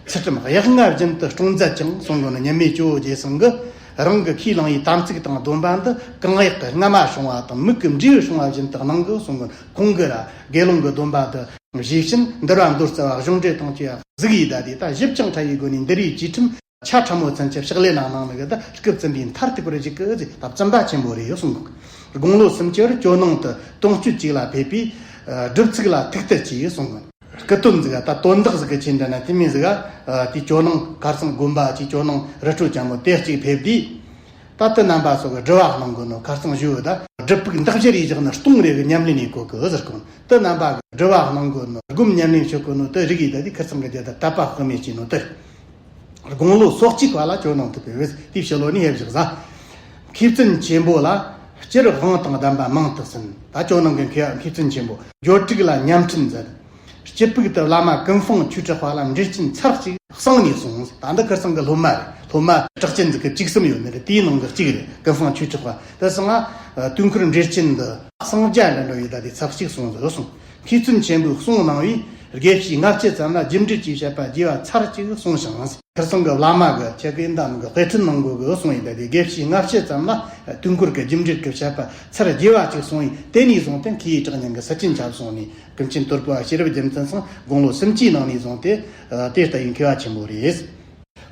ཚུལ་ཁྲིམས་གཡག་རྔ་བཞིན་དུ་སྲུང་མཛད་ཅིང་གསུང་གོ་ནི་ཉི་མའི་ཇོ་བོ་རྗེ་ཚང་གིས་རང་གི་ཁས་བླངས་པའི་དམ་ཚིག་དང་སྡོམ་པ་འདི་གང་གཡག་གི་རྔ་མ་སྲུང་བ་དང་མིག་གི་འབྲས་བུ་སྲུང་བ་བཞིན་དུ་གནང་གི་གསུང་གོ་ནི་ཁོང་གི་ར་དགེ་སློང་གི་སྡོམ་པ་འདི་བཞེས་ཕྱིན་འདུལ་བ་མདོ་རྩ་བ་གཞུང་འགྲེལ་དང་བཅས་པ་གཟིགས་ཡིས་ད་དེ་ད་ཞིབ་ཅིང་ཕྲ་བའི་སྒོ་ནས་འདི་རིགས་ཀྱི་ཁྲིམས་ཆ་ཕྲ་མོ་ཚུན་ཆད་ཕྱག་ལེན་གནང་གནང་ནི་གི་ད་སྐུ་བཙུན་པའི་མཐར་ཐུག་པར་བཞུགས་ཀྱི་ཟིག་ད་བཙུན་པ་ཆེན་པོ་རེད་གསུང་གོ། དགུང་ལོ་སུམ་ཅུ་བར་ཇོ་ནང་དུ་དོན་སྤྱོད་ཅིག་ལ་ཕེབས་པས་སྒྲུབ་ཚུགས་ལ་ཐུགས་གཏེར་གྱིས་གསུང་གོ། སྐུ་དོན་ཟིག་ད་དོན་དག་ཟིག་གི་ཆེད་འདྲ་ན་དེ་མིན་ཟིག་དེ་ཇོ་ནང་ཁར་སང་དགོན་པ་ཅིག་ཇོ་ནང་རི་ཁྲོད་ཅན་མོ་དེ་གཅིག་ཕེབས་དུས། ད་དེ་རྣམ་པ་ཚོ་གི་སྒྲུབ་པ་གནང་གོ་ནོ་ཁར་སང་ཞུ་བ་ད་སྒྲུབ་ཕུག་འདག་བཞི་རེ་བཞག་ན་སྟོང་རེ་གི་ཉམས་ལེན་ཡེ་གོ་གི་ཟེར་གོ། དེ་རྣམ་པ་གི་སྒྲུབ་པ་གནང་གོ་ནོ་སྒོམ་ཉམས་ལེན་བྱེད་གོ་ནོ་དེ་རིགས་ཡིན་ད་དེ་ཁར་སང་གི་རྒྱལ་ད་དད་པ་དཔག་མེད་ཅིག་ནོ་དེ། དགུང་ལོ་སོ་གཅིག་པ་ལ་ཇོ་ནང་དུ་ཕེབས། དེའི་ཕྱི་ལོ་ནས་ཕེབས་བཞག་ཟ། མཁས་བཙུན་ཆེན་པོ་ལ་སྤྱིར་དབང་དང་ལྡན་པ་མང་དུ་ཟིན། ད་ཇོ་ནང་གི་མཁས་མཁས་བཙུན་ཆེན་པོ་འབྱོར་དྲུག་ལ་ཉམས་ཁྲིད་མཛད། སྤྱི་ཕུག་ཏུ་བླ་མ་ཀུན་སྤངས་ཆོས་གྲགས་པ་ལ་འགྲེལ་ཆེན་ཚར་གཅིག་གསང་ནས་གསུངས། ད་འདི་ཁར་སང་གི་སློབ་མ་རེད། སློབ་མ་གྲགས་ཅན་ཟིག་གི་བཅུ་གསུམ་ཡོད་ནི་རེད། དེའི་ནང་གི་གཅིག་རེད། ཀུན་སྤངས་ཆོས་གྲགས་པ་དེ་སང་ང་དུས་འཁོར་འགྲེལ་ཆེན་འདི་གསང་རྒྱ་འདྲ་འགྲོ་ཡི་ད་དེ་ཚར་གཅིག་གསུངས་ཟིག་གསུངས། མཁས་བཙུན་ཆེན་པོས་གསུང་གནང་བས་དགེ་བཤེས་ལྔ་བཅུ་ཙམ་ལ་རྒྱུ་འགྲེལ་གྱི་བཤད་པ་རྒྱས་པ་ཚར་གཅིག་གསུངས་ཤིང་། ཁར་སང་གི་བླ་མ་གི་ཁྱེད་ཀྱི་འདམ་གི་དཔེ་ཁྲིད་གནང་དགོས་གི་གསུང་ཡི་ད་དེ་དགེ་བཤེས་ལྔ་བཅུ་ཙམ་ལ་དུས་འཁོར་གྱི་རྒྱུ་འགྲེལ་གྱི་བཤད་པ་ཚར་རྒྱས་པ་གཅིག་གསུངས་ཡི། དེ་ནས་བཟུང་སྟེ་མཁས་པའི་གྲགས་སྙན་གྱི་ཟིལ་གྱིས་ཁྱབ་སོང་ནས་ཀུན་མཁྱེན་དོལ་པོ་བ་ཤེས་རབ་རྒྱལ་མཚན་སང་དགུང་ལོ་སུམ་ཅུའི་ནང་ནས་བཟུང་སྟེ་དེ་ལྟ་ཡི་མཁས་པ་ཆེན་པོ་རེད།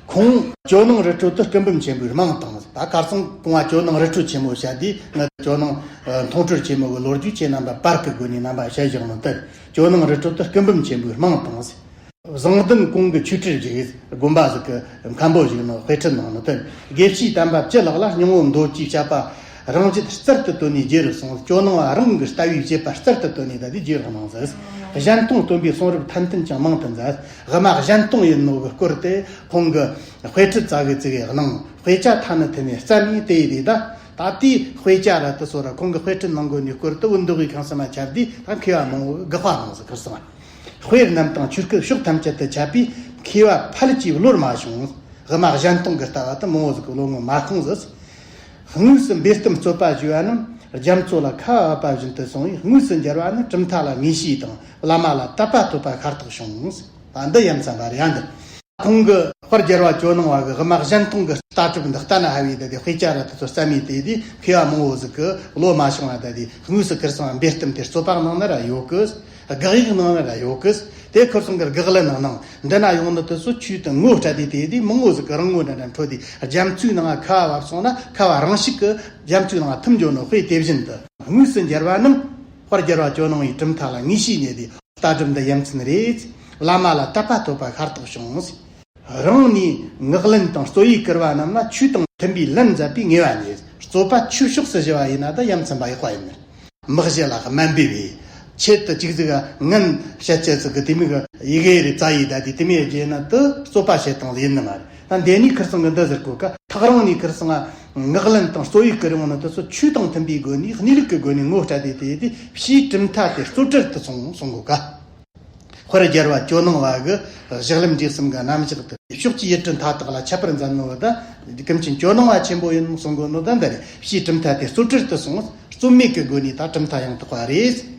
ཁོང་ཇོ་ནང་རི་ཁྲོད་དུ་སྐུ་འབུམ་ཆེན་པོའི་རྨང་བཏིང་། ད་ཁར་སང་གོང་བ་ཇོ་ནང་རི་ཁྲོད་ཆེན་མོ་བཤད་དུས་ང་ཇོ་ནང་མཐོང་གྲོལ་ཆེན་མོ་གི་ལོ་རྒྱུས་ཁྱེད་རྣམ་པ་པར་གི་སྒོ་ནས་རྣམ་པ་བཤད་བཞག་ནོ་ལྟར་ཇོ་ནང་རི་ཁྲོད་དུ་སྐུ་འབུམ་ཆེན་པོའི་རྨང་བཏིང་། བཟང་ལྡན་གོང་གི་ཆོས་ཁྲིར་བཞུགས། དགོན་པ་ཟིག་གི་མཁན་པོ་བཞུགས་ནོ་དཔེ་ཁྲིད་གནང་ནོ་དེ། དགེ་བཤེས་དམ་པ་བཅུ་ལྷག་ལ་སྙིང་པོ་མདོ་སྡེའི་བཤད་པ་རང་བཞིན་རྩལ་དུ་བཏོན་ནས་རྒྱས་རུ་སོང་། ཇོ་ནང་བ་རང་གི་ལྟ་བའི་བྱེད་པ་རྩལ་དུ་བཏོན་ནས་ད་དེ་རྒྱས་རུ་གནང་ཟིག། གཞན་སྟོང་སྟོན་པའི་གསུང་རབ་ཐན་ཐུན་ཀྱང་མང་དུ་མཛད། དབུ་མ་གཞན་སྟོང་ཡིན་ནོ་གི་སྐོར་དེ་ཁོང་གི་དཔེ་ཁྲིད་ཙག་གི་ཙིག་གི་གནང་། དཔེ་ཆ་ཐ་ན་ཐུན་ནས་རྩ་ནས་དེ་ཡི་དེ་ད་ད་དེའི་དཔེ་ཆ་ར་དེ་སོ་ར་ཁོང་གི་དཔེ་ཁྲིད་གནང་དགོས་ནི་སྐོར་དུ་བུ་མདོ་དབུས་ཁམས་གསུམ་མ་ཁྱབ་དུས་ད་མཁས་པ་མང་པོ་དགག་པ་གནང་ཟིག་ཁར་སང་། དཔེ་རྣམས་དང་ཆོས་སྐད་ཕྱོགས་ཐམས་ཅད་དུ་ཁྱབ་པས་མཁས་པ་ཕལ་གྱི་བློར་མ་ཤོང་། དབུ་མ་གཞན་སྟོང་གི་ལྟ་བ་དེ་མང་པོ་ཟིག་གི་བློ་ངོར་མ་ཤོང་ཟིག། དངོས་སུ་འབེལ་གཏམ་རྩོད་པ་ཞུས་པ་རྣམས་རྒྱ་མཚོ་ལ་ཁ་བ་བབས་བཞིན་དུ་སོང་བས་དངོས་སུ་མཇལ་བ་ནི་གྲུབ་མཐའ་ལ་ངེས་ཤེས་དང་བླ་མ་ལ་དད་པ་ཐོབ་པ་ཤ་སྟག་བྱུང་། ད་འདི་ཡ་མཚན་པ་རེད་ཡ་འདི། ཁོང་གི་དཔལ་རྒྱལ་བ་ཇོ་ནང་བ་གི་དབུ་མ་གཞན་སྟོང་གི་ལྟ་གྲུབ་འདི་ལྟ་ན་ཧ་བའི་ད་དེ་དཔེ་ཆ་ར་དེ་ཚོ་རྩ་མེད་དེ་དེ་མཁས་པ་མང་པོ་ཟིག་གི་བློ་མ་ཤོང་བ་ད་དེ་དངོས་སུ་ཁར་སང་འབེལ་གཏམ་དེ་རྩོད་པ་གནང་ན་ར་ཡོད་གི། དགག་ཡིག་གནང་ན་ར་ཡོད་གི། དེ་ཁར་སང་གི་དགག་ལན་གནང་ནང་འདི་ན་ཡོང་ནི་དེ་ཚོ་ཆོས་དེ་ངོ་སྤྲད་དེ་དེ་དེ་མང་པོ་ཟིག་གི་རང་ངོ་འདྲ་འདྲ་འཕྲོད་དེ་རྒྱ་མཚོའི་ནང་ཁ་བ་བབས་སོང་ན་ཁ་བ་རང་ཞིག་གི་རྒྱ་མཚོའི་ནང་ཐིམ་འགྱོ་ནོ་དཔེ་དེ་བཞིན་དུ་དངོས་སུ་མཇལ་བ་རྣམས་དཔལ་རྒྱལ་བ་ཇོ་ནང་བའི་གྲུབ་མཐའ་ལ་ངེས་ཤེས་རྙེད་དེ། ལྟ་གྲུབ་འདི་ཡ་མཚན་རེད། བླ་མ་ལ་དད་པ་ཐོབ་པ་ཤ་སྟག་བྱུང་། རང་ནས་ངག་ལན་དང་རྩོད་ཡིག་བསྐུར་བ་རྣམས་ལ་ཆོས་དང་མཐུན་པའི་ལན་མཛད་པའི་ངེས་པ་རྙེད། རྩོད་པ་ཆོས་ཕྱོགས་སུ་ཞི་བ་ཡིན་ན་ད་ཡ་མཚན་པ་ཡག་པ་ཡིན། མི་གཞན་ལ་དམའ་འབེབས་པའི་ ཆེད་དུ་ཅིག་ཟིག་ངན་བཤད་ཅེས་ཟིག་གི་དེ་མིག་ཡི་གེ་རེ་བཙལ་ཡི་ད་དེ་དེ་མིག་རྗེས་ན་དུ་རྩོད་པ་བྱེད་སྟངས་ཡིན་ནི་མ་རེད། ད་འདི་ནས་ཁིར་སང་གི་འདི་ཟེར་གོ་ཀ་ཐག་རིང་ནས་ཁིར་སང་ངག་ལན་དང་རྩོད་ཡིག་ཀི་རིང་ནི་དུ་སོ་ཆོས་དང་མཐུན་པའི་སྒོ་ནས་གནས་ལུགས་ཀྱི་སྒོ་ནས་ངོ་སྤྲད་དེ་དེ་དེ་ཕྱིའི་གྲུབ་མཐའ་དེ་རྩོད་བྲལ་དུ་སོང་སོང་གོ་ཀ་དཔལ་རྒྱལ་བ་ཇོ་ནང་བ་གི་ཞག་ལམ་འབྲས་གསུམ་གི་རྣམ་གཞག་ཏུ་ཕྱོགས་ཀྱི་ཡུལ་གྲུ་མཐའ་དག་ལ་ཁྱད་པར་མཛད་ནོ་བ་དང་ཀུན་མཁྱེན་ཇོ་ནང་བ་ཆེན་པོ་ཡིན་གསུང་གོ་ནོ་དང་འདི་རེད། ཕྱིའི་གྲུབ་མཐའ་དེ་རྩོད་བྲལ་དུ་སོང་རྩོད་མེད་ཀྱི་སྒོ་ནས་ད་གྲུབ་མཐའ་ཡང་དག་པ་རེད།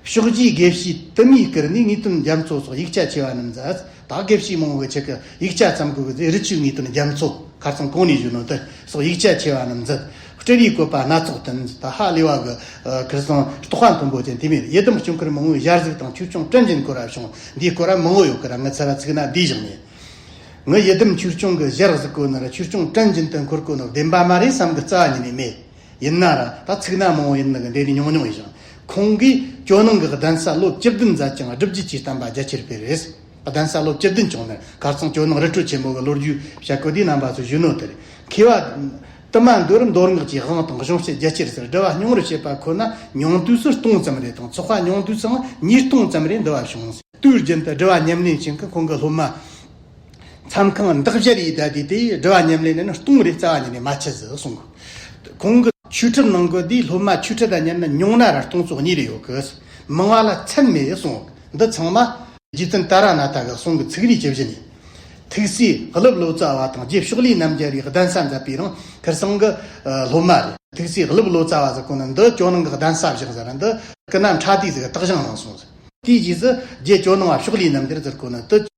ཕྱོགས་བཞིའི་དགེ་བཤེས་དུ་མའི་བཀུར་ནས་ངེས་དོན་རྒྱ་མཚོ་སོགས་ཡིག་ཆ་ཆེ་བ་རྣམས་མཛད། ད་དགེ་བཤེས་མང་བོ་ཆེ་གི་ཡིག་ཆ་ཙམ་གོ་གི་རི་ཆུའི་ངེས་དོན་རྒྱ་མཚོ་ཁར་སང་གོང་ནས་བཞུགས་ནོ་དེ་སོགས་ཡིག་ཆ་ཆེ་བ་རྣམས་མཛད། སྤྲུལ་པའི་བཀོད་པ་སྣ་ཚོགས་བསྟན། ད་ཧ་ལས་བ་གི་ཁར་སང་རྟོགས་པ་མཐོན་པོ་ཅན་དེ་མིན་ཡི་དམ་སྐྱོང་མཁན་མང་བོའི་ཞལ་གཟིགས་དང་ཆོས་སྐྱོང་བཀྲ་འབྱིན་སྐོར་བ་བྱུང་། འདིའི་སྐོར་བ་མང་བོ་ཡོད་ཀི་ར་ངི་ཚར་བ་ཚིག་ན་འདིའི་བཞག་ནས། ངི་ཡི་དམ་ཆོས་སྐྱོང་གི་ཞལ་གཟིགས་གོ་ནི་ར་ཆོས་སྐྱོང་བཀྲ་འབྱིན་དུ་འཁོར་གོ་ནི་བདེན་པ་མ་རེད་བསམ་གི་རྩ་བ་ཉིད་ནས་མེད། ཡིན་ན་ར་ད་ཚིག་ན་མང་བོ་ཡིན་ནི་གི་འདི་ནི་ཉུང་ཉུང་ཡིན་ཞིང་། ཁོང་གིས་ཇོ་ནང་གི་གདན་ས་ལོ་བཅུ་བདུན་མཛད་ཅིང་སྒྲུབ་བརྒྱུད་ཀྱི་བསྟན་པ་རྒྱ་ཆེར་སྤེལ་རེད། གདན་ས་ལོ་བཅུ་བདུན་བྱུང་ནས་ཁར་སང་ཇོ་ནང་རི་ཁྲོད་ཆེན་མོ་གི་ལོ་རྒྱུས་བཤད་གོ་དེའི་རྣམ་པ་ཚོ་བཞུགས་ནོ་དེ་རེད། མཁས་པ་དུ་མ་འདོད་རུང་མདོ་སྔགས་ཀྱི་དབང་དང་གཞུང་བཤད་རྒྱ་ཆེར་ཟེར་སྒྲུབ་པ་སྙིང་རུས་བྱེད་པ་ཁོ་ན་ཉུང་དུས་སུ་སྟོང་ཙམ་རེ་དང་ཚོགས་པ་ཉུང་དུས་སུའང་ཉིས་སྟོང་ཙམ་རེ་འདུ་བ་བྱུང་། དུས་རྒྱུན་དུ་སྒྲུབ་པ་ཉམས་ལེན་བྱེད་མཁན་ཁོང་གི་སློབ་མ། མཚམས་ཁང་འདག་བཞར་ཡིས་བསྡད་དེ་དེ་སྒྲུབ་པ་ཉམས་ལེན་ནི་སྟོང་རེ་རྩ་བ་ཉིད་ནས་མ་ཆད་ཟིག་གསུང་གི། ཁོང་གི་ཆོས་ཁྲིད་ནང་གི་དེའི་སློབ་མ་ཆོས་ཁྲིད་དང་མཉམ་ན་ཉུང་ན་ར་སྟོང་ཚོ་གཉིས་རེ་ཡོད་གི། མང་བ་ལ་མཚན་མེད་གསུང་གི། འདི་ཚང་མ་རྗེ་བཙུན་ཏཱ་ར་ནཱ་ཐ་གི་གསུང་གི་ཚིག་རིས་ཇི་བཞིན་ཡིན། ཐུགས་སྲས་ཀླུ་བློ་རྩ་བ་དང་རྗེ་ཕྱོགས་ལས་རྣམ་རྒྱལ་རིགས་གདན་ས་མཛད་པའི་རིང་ཁར་སང་གི་སློབ་མ་རེད། ཐུགས་སྲས་ཀླུ་བློ་རྩ་བ་ཟེར་གོ་ནི་འདི་ཇོ་ནང་གི་གདན་ས་བཞག་ཟེར་འདི་སྐུ་ན་ཕྲ་དུས་ཟིག་གི་རྟགས་བཞེངས་གནང་སོང་ཟེར། དེའི་རྗེས་སུ་རྗེ་ཇོ་ནང་བ་ཕྱོགས་ལས་རྣམ་རྒྱལ་ཟེར་གོ་ནི་དུ་